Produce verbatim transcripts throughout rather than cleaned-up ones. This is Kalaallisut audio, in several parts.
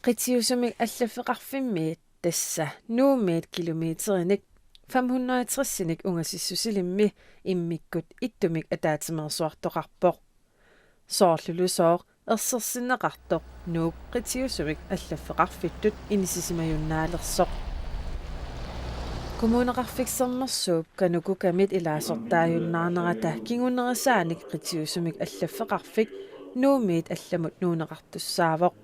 Qitiusumik allaffeqarfimmiit, tassa Nuummiit kilometerinik fem hundrede og tres-inik ungasissusilimmi, immikkut ittumik ataatsimeersuartoqarpoq. Soorlulusooq ersersinneqartoq Nuuk qitiusumik allaffeqarfittut inissisimajunnaalersoq. Kommuneqarfik Sermersuup KANUKOKA-mit ilaasortaajunnaarnerata kingunerisaanik qitiusumik allaffeqarfik Nuummiit allamut nuunneqartussaavoq.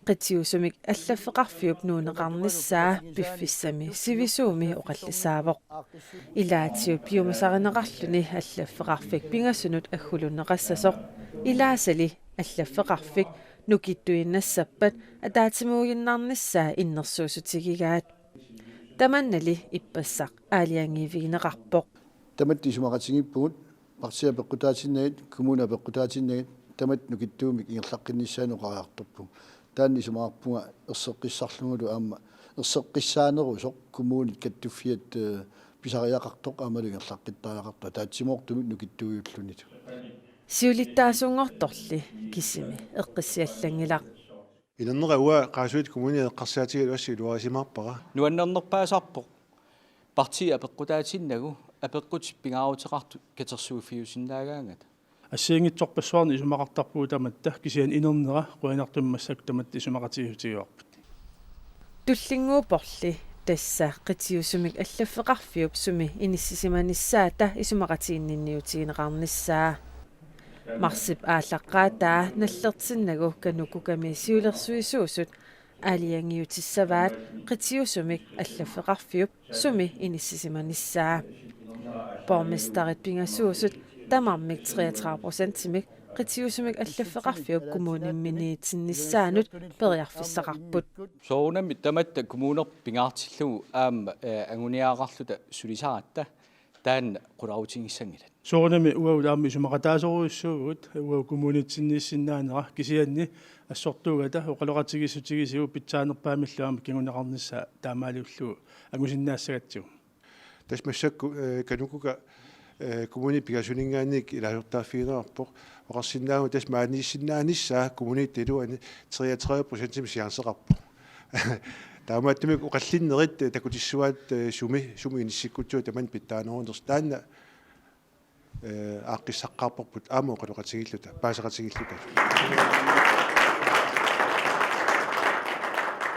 Qitiusumik allaffeqarfiup nuunneqarnissaa piffissami sivisuumi oqallisaavoq. Ilaatigut piumasarineqarluni allaffeqarfik pingasunut aggulunneqassasoq. Ilaasali allaffeqarfik nukittuinnassappat ataatsimuuginnarnissaa innersuussutigigaat. Tamannali ippassaq aalajangiivigineqarpoq. Tamatta isumaqatigiippugut, partiit apeqqutaatinnagit, kommunit apeqqutaatinnagit, tamatta nukittuumik ingerlaqqinnissaanut oqariartorpugut. Taanna isumaqarpunga erseqqissarlugulu aamma erseqqissaanerusoq kommunit kattuffiat, eh, pisariaqartoq aammalu ingerlaqqittariaqartoq ataatsimoortumik nukittuujulluunniit. Siulittaasunngortorli kisimi eqqissiallanngilaq. Inernera uanga Qaasuitsup Kommunia eqqarsaatigalugu assut iluarisimaarpara. Nuannernerpaasarpoq partiit apeqqutaatinnagu apeqqutit pingaaruteqartut katersuuffiusinnaagaangata. Assigiinngitsorpassuarnik isumaqartarpugut tamatta, kisianni inernera qujanartumik massakkut tamatta isumaqatigiissutigivarput. Tullinnguupporli tassa qitiusumik allaffeqarfiup sumi inissisimanissaata isumaqatiginninniutigineqarnissaa. Marsip aallaqqaataa nallertinnagu KANUKOKA-mi siulersuisuusut aalajangiutissavaat qitiusumik allaffeqarfiup sumi inissisimanissaa. Borgmesterit pingasuusut tamarmik treogtredive procentimik qitiusumik allaffeqarfiup kommunimiitinnissaanut periarfissaqarput. Soorunami tamatta kommunerput pingaartillugu aamma, eh, anguniagaqarluta sulisaratta taanna qularutigissanngilaq. Soorunami uagut aamma isumaqataasorujussuuvugut uagut kommuniitsinniissinnaanera, kisianni assortuugata oqaloqatigiissutigisigu pitsaanerpaamillu aamma kinguneqarnissaa taamaalillugu angusinnaassagatsigu. Tassa massakkut, eh, KANUKOKA, eh, kommunip pingasuninngaanniit ilaasortaaffigineqarpoq. Oqarsinnaavugut tassa maaniissinnaanissaa kommunip iluani treogtredive procentimik sianerseqarpoq. Taamaattumik oqallinnerit, eh, takutissuaat, eh, sumi, sumi inissikkutsigu tamanna pitsaanerunersoq. Taanna, eh, aaqqissaqqaarparput aamma oqaloqatigiilluta, paaseqatigiilluta.